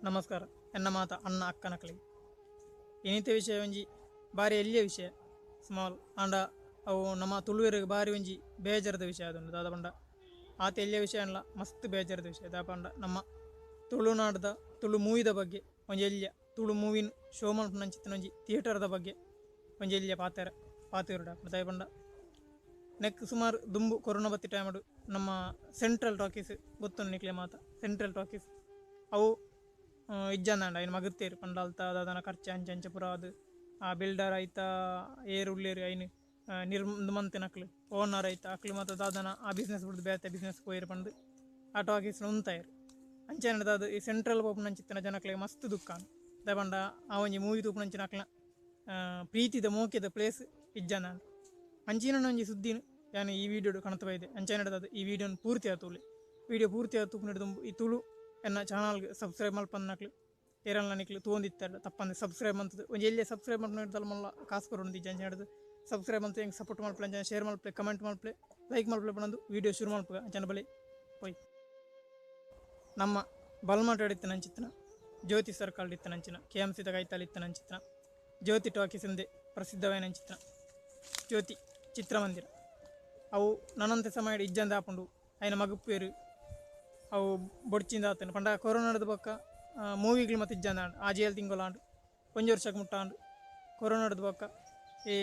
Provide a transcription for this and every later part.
ನಮಸ್ಕಾರ ಎನ್ನ ಮಾತ ಅಣ್ಣ ಅಕ್ಕನಕಲಿ ಇನಿತ ವಿಷಯ ಒಂಜಿ ಬಾರಿ ಎಲ್ಯ ವಿಷಯ ಸ್ಮಾಲ್ ಆಂಡ ಅವು ನಮ್ಮ ತುಳುವೆರಿಗೆ ಬಾರಿ ಒಂಜಿ ಬೇಜಾರದ ವಿಷಯ ಅದೊಂದು ದಾದ ಪಂಡ ಆತ ಎಲ್ಯ ವಿಷಯ ಅನ್ಲ ಮಸ್ತ್ ಬೇಜಾರದ ವಿಷಯ ದಾದ ಪಂಡ ನಮ್ಮ ತುಳುನಾಡ್ದ ತುಳು ಮೂವಿದ ಬಗ್ಗೆ ಒಂಜಿ ಎಲ್ಯ ತುಳು ಮೂವಿನ ಶೋ ಮಲ್ಪುನಂಚಿತ್ತಿನ ಒಂಜಿ ಥಿಯೇಟರ್ದ ಬಗ್ಗೆ ಒಂಜಿ ಎಲ್ಯ ಪಾತೆರ ಪಾತೆರೊಡು ದಾಯೆ ಪಂಡ ನೆಕ್ ಸುಮಾರು ದುಂಬು ಕೊರೋನಾ ಬತ್ತಿ ಟೈಮಡು ನಮ್ಮ ಸೆಂಟ್ರಲ್ ಟಾಕೀಸ್ ಗೊತ್ತುಂಡು ನಿಕ್ಲೆ ಮಾತ ಸೆಂಟ್ರಲ್ ಟಾಕೀಸ್ ಅವು ಇಜ್ಜಂದಾಂಡ ಐನ್ ಮಗುತ್ತೇರು ಪಂಡ ಅಲ್ತ ದಾದನ ಖರ್ಚು ಅಂಚ ಅಂಚ ಪೂರ ಅದು ಆ ಬಿಲ್ಡರ್ ಐತ ಏರ್ ಉಲ್ಲೇರು ಐನ್ ನಿರ್ಮ ಮಂತಿನಕ್ಲು ಓನರ್ ಐತ ಅಕ್ಲು ಮಾತ ದಾದನ ಆ ಬಿಸ್ನೆಸ್ ಬುಡ್ದು ಬೇತೆ ಬಿಸ್ನೆಸ್ ಪೋಯೆರ್ ಪಂದ್ ಆ ಟಾಕೀಸ್ ಉಂತಾಯೆರ್ ಅಂಚನೆ ದಾದ ಈ ಸೆಂಟ್ರಲ್ ಪೋಪುನಂಚಿತ್ತಿನ ಜನಕ್ಲೆಗ್ ಮಸ್ತ್ ದುಃಖ ಆಂಡ್ ದಾಯೆ ಪಂಡ ಆ ಒಂಜಿ ಮೂವಿ ತೂಪುನಂಚಿನ ಅಕ್ಲ್ನ ಪ್ರೀತಿದ ಮೋಕೆದ ಪ್ಲೇಸ್ ಇಜ್ಜಂದಾಂಡ್ ಅಂಚಿನ ಒಂಜಿ ಸುದ್ದಿನ್ ಯಾನ್ ಈ ವಿಡಿಯೋಡು ಕಣತ್ ಬೈದೆ ಅಂಚನೆ ದಾದ ಈ ವಿಡಿಯೋನ್ ಪೂರ್ತಿ ಆದ್ ತೂಲೆ ವಿಡಿಯೋ ಪೂರ್ತಿ ಆದ್ ತೂಪುನೆಡ್ ದುಂಬು ಈ ತುಳು ಎನ್ನ ಚಾನಲ್ಗ್ ಸಬ್ಸ್ಕ್ರೈಬ್ ಮಲ್ಪಂದಿನಕ್ಲು ಏರೆನ್ಲ ನಿಕ್ಲು ತೂವೊಂದಿತ್ತೆರ್ಡ ತಪ್ಪಂದೆ ಸಬ್ಸ್ಕ್ರೈಬ್ ಮಲ್ತ್ದ್ ಒಂಜಿ ಎಲ್ಯ ಸಬ್ಸ್ಕ್ರೈಬ್ ಮಲ್ಪುನೆಡ್ದ್ ಮಲ್ಲ ಕಾಸ್ ಕೊರೊಂದಿಜ್ಜಿ ಅಂಚನೆ ಸಬ್ಸ್ಕ್ರೈಬ್ ಮಲ್ತ್ ಎಂಕ್ ಸಪೋರ್ಟ್ ಮಲ್ಪುಲೆ ಅಂಚನೆ ಶೇರ್ ಮಲ್ಪುಲೆ ಕಮೆಂಟ್ ಮಲ್ಪುಲೆ ಲೈಕ್ ಮಲ್ಪುಲೆ ಪನೊಂದು ವಿಡಿಯೋ ಶುರು ಮಲ್ಪುಗ ಅಂಚನೆ ಬಲೆ ಪೋಯಿ. ನಮ್ಮ ಬಲ್ಮಠಡ್ ಇತ್ತಿನಂಚಿತ್ತಿನ ಜ್ಯೋತಿ ಸರ್ಕಲ್ಡ್ ಇತ್ತಿನಂಚಿನ ಕೆ ಎಮ್ ಸಿದ ಕೈತಲ್ ಇತ್ತಿನಂಚಿತ್ತಿನ ಜ್ಯೋತಿ ಟಾಕೀಸ್ ಇಂದೇ ಪ್ರಸಿದ್ಧವಾಯಿನಂಚಿತ್ತಿನ ಜ್ಯೋತಿ ಚಿತ್ರಮಂದಿರ ಅವು ನನಂತೆ ಸಮಯಡ್ ಇಜ್ಜಂದೆ ಆಪುಂಡು ಐನ ಮಗುಪ್ಪುವೆರ್ ಅವು ಬೊಡ್ಚಿಂದ ಆತುಂಡು ಪಂಡ ಕೊರೋನಾಡ್ದ್ ಬೊಕ್ಕ ಮೂವಿಗ್ಲು ಮಾತ ಇಜ್ಜಂದೆ ಆಂಡ್ ಆಜಿ ಏಳ್ ತಿಂಗೊಲು ಆಂಡ್ ಒಂಜಿ ವರ್ಷಗ್ ಮುಟ್ಟ ಆಂಡ್ ಕೊರೋನಾಡ್ದ್ ಬೊಕ್ಕ ಈ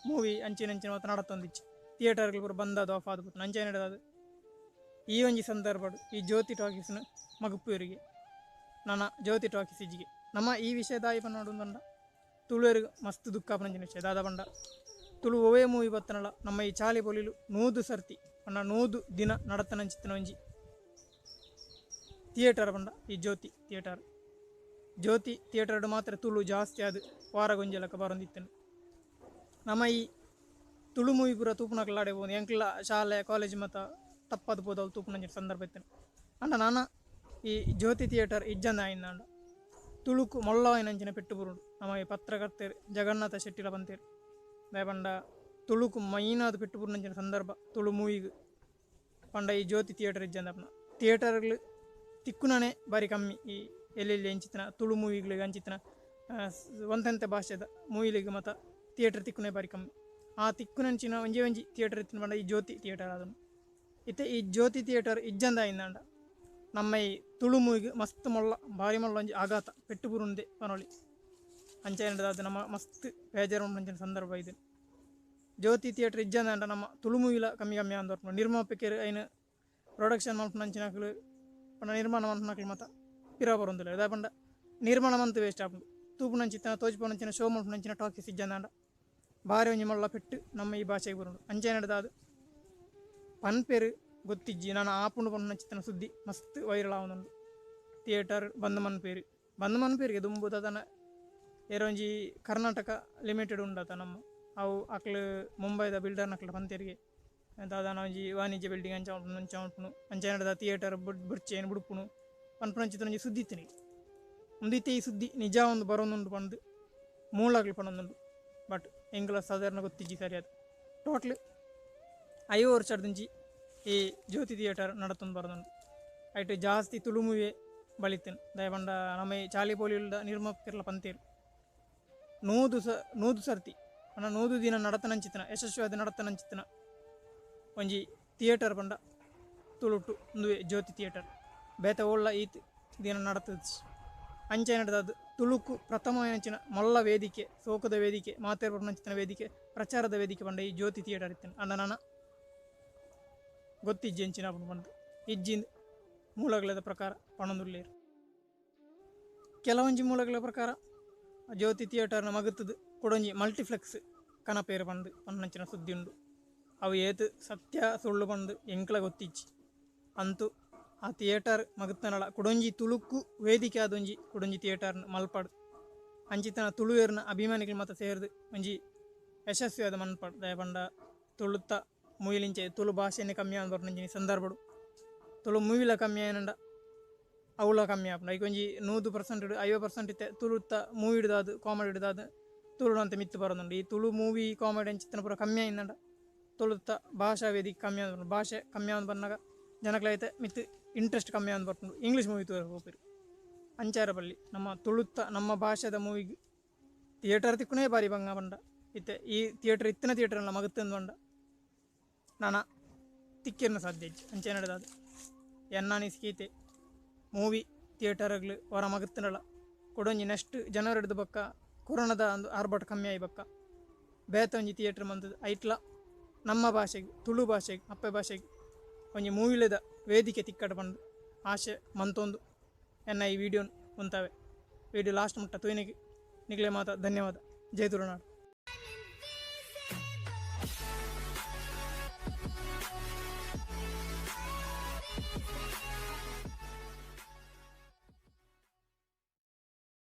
ಮೂವಿ ಅಂಚಿನ ಅಂಚಿನ ಮಾತ ನಡತೊಂದಿಜ್ಜಿ ಥಿಯೇಟರ್ಗ್ ಪೂರ ಬಂದ್ ಆದ್ ಆಫ್ ಆದ್ ಪೋತುಂಡು ಅಂಚನೆ ಆದ್ ಈ ಒಂಜಿ ಸಂದರ್ಭಡ್ ಈ ಜ್ಯೋತಿ ಟಾಕೀಸ್ನ್ ಮಗುಪ್ಪುವೆರ್ಗೆ ನನ ಜ್ಯೋತಿ ಟಾಕೀಸ್ ಇಜ್ಜಿಗೆ ನಮ ಈ ವಿಷಯ ದಾಯಿ ಪನೊಡು ಪಂಡ ತುಳುವೆರ್ಗ್ ಮಸ್ತ್ ದುಃಖ ಆಪುನಂಚಿನ ವಿಷಯ ದಾದ ಪಂಡ ತುಳು ಒವ್ವೇ ಮೂವಿ ಬತ್ತುಂಡಲ ನಮ್ಮ ಈ ಚಾಲಿ ಪೊಲಿಲು ನೂದು ಸರ್ತಿ ಪಂಡ ನೂದು ದಿನ ನಡತನಂಚಿತ್ತಿನ ಒಂಜಿ ಥಿಯೇಟರ್ ಪಂಡ ಈ ಜ್ಯೋತಿ ಥಿಯೇಟರ್ ಜ್ಯೋತಿ ಥಿಯೇಟರ್ಡ್ ಮಾತ್ರ ತುಳು ಜಾಸ್ತಿ ಆದ್ ವಾರಗೊಂಜಿ ಲೆಕ ಬರೊಂದಿತ್ತ್ಂಡ್ ನಮ ಈ ತುಳು ಮೂವಿ ಪೂರ ತೂಪುನಕುಲು ಆಡೆ ಪೋವೊಂದು ಎಂಕ್ಲ ಶಾಲೆ ಕಾಲೇಜ್ ಮಾತ ತಪ್ಪದ್ ಪೋದು ಅವು ತೂಪುನಂಚಿನ ಸಂದರ್ಭ ಇತ್ತ್ಂಡ್ ಆಂಡ ನನ ಈ ಜ್ಯೋತಿ ಥಿಯೇಟರ್ ಇಜ್ಜಂದೆ ಆಯಿನಾಂಡ ತುಳುಕು ಮಲ್ಲ ಆಯಿನಂಚಿನ ಪೆಟ್ಟು ಬೂರುಂಡು ನಮ ಈ ಪತ್ರಕರ್ತೆರ್ ಜಗನ್ನಾಥ ಶೆಟ್ಟಿಲ ಪಂತೆರ್ ದಾಯೆ ಪಂಡ ತುಳುಕು ಮೈನ್ ಆದ್ ಪೆಟ್ಟು ಬೂರುನಂಚಿನ ಸಂದರ್ಭ ತುಳು ಮೂವಿಗ್ ಪಂಡ ಈ ಜ್ಯೋತಿ ಥಿಯೇಟರ್ ಇಜ್ಜಂದೆ ಆಪುನ ಥಿಯೇಟರ್ಲ್ ತಿಕ್ಕುನನೆ ಬಾರಿ ಕಮ್ಮಿ ಈ ಎಲ್ಲೆಲ್ಲಿ ಇಂಚಿತ್ತಿನ ತುಳು ಮೂವಿಗ್ಲೆಗ್ ಅಂಚಿತ್ತಿನ ಒಂತೆ ಭಾಷೆದ ಮೂವಿಲೆಗ್ ಮಾತ ಥಿಯೇಟರ್ ತಿಕ್ಕುನೆ ಬಾರಿ ಕಮ್ಮಿ ಆ ತಿಕ್ಕುನಂಚಿನ ಒಂಜೇ ಒಂಜಿ ಥಿಯೇಟರ್ ಇತ್ತಿನ ಪಂಡ ಈ ಜ್ಯೋತಿ ಥಿಯೇಟರ್ ಆದುಂಡು ಇತ್ತೆ ಈ ಜ್ಯೋತಿ ಥಿಯೇಟರ್ ಇಜ್ಜಂದೆ ಆಯಿನಾಂಡ ನಮ್ಮ ಈ ತುಳು ಮೂವಿಗ್ ಮಸ್ತ್ ಮಲ್ಲ ಬಾರಿ ಮಲ್ಲ ಒಂಜಿ ಆಘಾತ ಪೆಟ್ಟು ಬೂರುಂದೆ ಪನೊಲಿ ಅಂಚನೆ ದಾದ ನಮ್ಮ ಮಸ್ತ್ ಬೇಜಾರ್ ಉಂಡು ಸಂದರ್ಭ ಇದು ಜ್ಯೋತಿ ಥಿಯೇಟರ್ ಇಜ್ಜಂದೆ ನಮ್ಮ ತುಳು ಮೂವಿಲ ಕಮ್ಮಿ ಕಮ್ಮಿ ಆವೊಂದು ಬರ್ಪುಂಡು ನಿರ್ಮಾಪಕೆರ್ ಐನ್ ಪ್ರೊಡಕ್ಷನ್ ಮಲ್ಪುನಂಚಿನಕುಲು ಪಂಡ ನಿರ್ಮಾಣ ಮಲ್ಪುನಕುಲು ಮಾತ ಪಿರ ಬರೊಂದುಲ್ಲೆರ್ ದಾಯೆ ಪಂಡ ನಿರ್ಮಾಣ ಮಂತ್ ವೇಸ್ಟ್ ಆಪುಂಡು ತೂಪುನಂಚಿತ್ತಿನ ತೋಜಿಪುನಂಚಿನ ಶೋ ಮಲ್ಪುನಂಚಿನ ಟಾಕೀಸ್ ಇಜ್ಜಂದಾಂಡ ಬಾರಿ ಒಂಜಿ ಮಲ್ಲ ಪೆಟ್ಟು ನಮ್ಮ ಈ ಭಾಷೆಗ್ ಬರುಂಡು ಅಂಚನೆ ದಾದ ಪನ್ಪೆರ್ ಗೊತ್ತಿಜ್ಜಿ ನನ ಆಪುಂಡು ಪನ್ಪುನಂಚಿತ್ತಿನ ಸುದ್ದಿ ಮಸ್ತ್ ವೈರಲ್ ಆವೊಂದುಂಡು ಥಿಯೇಟರ್ ಬಂದ್ ಮನ್ಪೆರ್ ಬಂದ್ ಮನ್ಪೆರ್ಗೆ ದುಂಬು ದಾದನ ಏರೊಂಜಿ ಕರ್ನಾಟಕ ಲಿಮಿಟೆಡ್ ಉಂಡತ ನಮ್ಮ ಅವು ಅಕ್ಲ್ ಮುಂಬೈದ ಬಿಲ್ಡರ್ನಕ್ಲ ಪಂತೆರ್ಗೆ ದಾದನ ಒಂಜಿ ವಾಣಿಜ್ಯ ಬಿಲ್ಡಿಂಗ್ ಅಂಚ ಮನ್ಪುನು ಅಂಚ ಮನ್ಪುನು ಅಂಚನೆ ಥಿಯೇಟರ್ ಬೊಡ್ಚಿ ಐನ್ ಬುಡ್ಪುನು ಪನ್ಪುನಂಚಿತ್ತಿನ ಒಂಜಿ ಸುದ್ದಿ ಇತ್ತಿನಿ ಉಂದು ಇತ್ತೆ ಈ ಸುದ್ದಿ ನಿಜ ಉಂದು ಬರೊಂದುಂಡು ಪಂದ್ ಮೂಲಗ್ಲು ಪನೊಂದುಂಡು ಬಟ್ ಎಂಕ್ಲ ಸಾಧಾರಣ ಗೊತ್ತಿಜ್ಜಿ ಸರಿಯಾದ್ ಟೋಟ್ಲ್ ಐವ ವರ್ಷಡ್ದಿಂಚಿ ಈ ಜ್ಯೋತಿ ಥಿಯೇಟರ್ ನಡತೊಂದು ಬರೊಂದುಂಡು ಐಟ್ ಜಾಸ್ತಿ ತುಳು ಮೂವಿ ಬಲಿತಿನ್ ದಾಯೆ ಪಂಡ ನಮ್ಮ ಈ ಚಾಲಿ ಪೋಲಿಲ್ದ ನಿರ್ಮಾಪಕೆರ್ಲ ಪಂತೆರ್ ನೂದು ಸ ನೂದು ಸರ್ತಿ ಪಂಡ ನೂದು ದಿನ ನಡತನಂಚಿತ್ತಿನ ಯಶಸ್ವಿಯಾದ್ ನಡತನಂಚಿತ್ತಿನ ಒಂಜಿ ಥಿಯೇಟರ್ ಪಂಡ ತುಳುಟು ಉಂದುವೆ ಜ್ಯೋತಿ ಥಿಯೇಟರ್ ಬೇತೆ ಓಲ್ಲ ಈತ್ ದಿನ ನಡತುಜಿ ಅಂಚನೆ ತುಳುಕು ಪ್ರಥಮವಾಯಿನಂಚಿನ ಮಲ್ಲ ವೇದಿಕೆ ಸೋಕುದ ವೇದಿಕೆ ಮಾತೆರ್ ಬರ್ಪುನಂಚಿತ್ತಿನ ವೇದಿಕೆ ಪ್ರಚಾರದ ವೇದಿಕೆ ಪಂಡ ಈ ಜ್ಯೋತಿ ಥಿಯೇಟರ್ ಇತ್ತಿನ ಆಂಡ ನನ ಗೊತ್ತಿಜ್ಜಿ ಎಂಚಿನ ಆಪುಂಡು ಪಂದ್ ಇಜ್ಜಿಂದ್ ಮೂಲಗಳದ ಪ್ರಕಾರ ಪನೊಂದುಲ್ಲೆರ್ ಕೆಲವೊಂಜಿ ಮೂಲಗಳ ಪ್ರಕಾರ ಜ್ಯೋತಿ ಥಿಯೇಟರ್ನ ಮಗತುದು ಕುಡೊಂಜಿ ಮಲ್ಟಿಪ್ಲೆಕ್ಸ್ ಕನಪೇರ್ ಪಂದ್ ಪನ್ಪುನಂಚಿನ ಸುದ್ದಿ ಉಂಡು ಅವು ಏತ್ ಸತ್ಯ ಸುಳ್ಳು ಪಂದ್ ಎಂಕ್ಲ ಗೊತ್ತಿಜ್ಜಿ ಅಂತು ಆ ಥಿಯೇಟರ್ ಮಗತ್ನಲ ಕುಡೊಂಜಿ ತುಳುಕು ವೇದಿಕೆ ಆದೊಂಜಿ ಕುಡೊಂಜಿ ಥಿಯೇಟರ್ನ್ ಮಲ್ಪಡ್ ಅಂಚಿತ್ತಿನ ತುಳುವೆರ್ನ ಅಭಿಮಾನಿಲು ಮಾತ ಸೇರ್ದ್ ಒಂಜಿ ಯಶಸ್ವಿ ಆದ್ ಮನ್ಪಡ್ ದಾಯೆ ಪಂಡ ತುಳುತ ಮೂವಿಲಿಂಚೆ ತುಳು ಭಾಷೆನೆ ಕಮ್ಮಿ ಆವೊಂದು ಬರ್ಪುನಂಚಿನ ಸಂದರ್ಭಡ್ ತುಳು ಮೂವಿಲ ಕಮ್ಮಿ ಆಯಿನಂಡ ಅವುಲ ಕಮ್ಮಿ ಆಪುಂಡು ಐಕ್ ಒಂಜಿ 100% 50% ಇತ್ತೆ ತುಳುತ ಮೂವಿಡ್ದಾದ್ ಕಾಮಿಡಿಡ್ದಾದ್ ತುಳು ಒಂತೆ ಮಿತ್ತ್ ಬರೊಂದುಂಡು ಈ ತುಳು ಮೂವಿ ಕಾಮಿಡಿ ಅಂಚಿತ್ತಿನ ಪೂರ ಕಮ್ಮಿ ಆಯಿನಂಡ ತುಳುತ ಭಾಷಾ ವೇದಿಕೆ ಕಮ್ಮಿ ಆವೊಂದು ಭಾಷೆ ಕಮ್ಮಿ ಆವೊಂದು ಬನ್ನಗ ಜನಕ್ಲೆ ಐತೆ ಮಿತ್ತ್ ಇಂಟ್ರೆಸ್ಟ್ ಕಮ್ಮಿ ಆವೊಂದು ಬರ್ಪುಂಡು ಇಂಗ್ಲೀಷ್ ಮೂವಿ ತೂವರೆ ಪೋಪೆರ್. ಅಂಚ ಆವರೆ ಬಲ್ಲಿ. ನಮ್ಮ ತುಳುತ್ತ ನಮ್ಮ ಭಾಷೆದ ಮೂವಿಗ್ ಥಿಯೇಟರ್ ತಿಕ್ಕುನೇ ಬಾರಿ ಬಂಗ ಪಂಡ. ಇತ್ತೆ ಈ ಥಿಯೇಟರ್ ಇತ್ತಿನ ಥಿಯೇಟರ್ ಎಲ್ಲ ಮಗತ್ತಂದು ಪಂಡ ನನ ತಿಕ್ಕೆರ್ನ ಸಾಧ್ಯ ಇಜ್ಜಿ. ಅಂಚೆ ನಡೆದಾದ ಎನ್ನ ಅನಿಸಿಕೆ ಮೂವಿ ಥಿಯೇಟರ್ಗಳು ಹೊರ ಮಗತ್ತನಲ್ಲ ಕೊಡೊಂಜಿ ನೆಕ್ಸ್ಟ್ ಜನವರಿಡ್ದು ಬೊಕ್ಕ ಕೊರೋನಾದ ಒಂದು ಆರ್ಭಟ ಕಮ್ಮಿ ಆಯಿ ಬೊಕ್ಕ ಬೇತೆ ಒಂಜಿ ಥಿಯೇಟರ್ ಮಂತುದು ಐಟ್ಲ ನಮ್ಮ ಭಾಷೆಗೆ, ತುಳು ಭಾಷೆಗೆ, ಅಪ್ಪೆ ಭಾಷೆಗೆ ಒಂಜಿ ಮೂವಿಲೆದ ವೇದಿಕೆ ತಿಕ್ಕಡ್ ಪಂದ್ ಆಶೆ ಮಂತೊಂದು ಎನ್ನ ಈ ವಿಡಿಯೋನ್ ಉಂತಾವೆ. ವಿಡಿಯೋ ಲಾಸ್ಟ್ ಮುಟ್ಟ ತೂಯಿನೆಗ್ ನಿಕ್ಲೆ ಮಾತ ಧನ್ಯವಾದ. ಜೈ ತುಳುನಾಡು.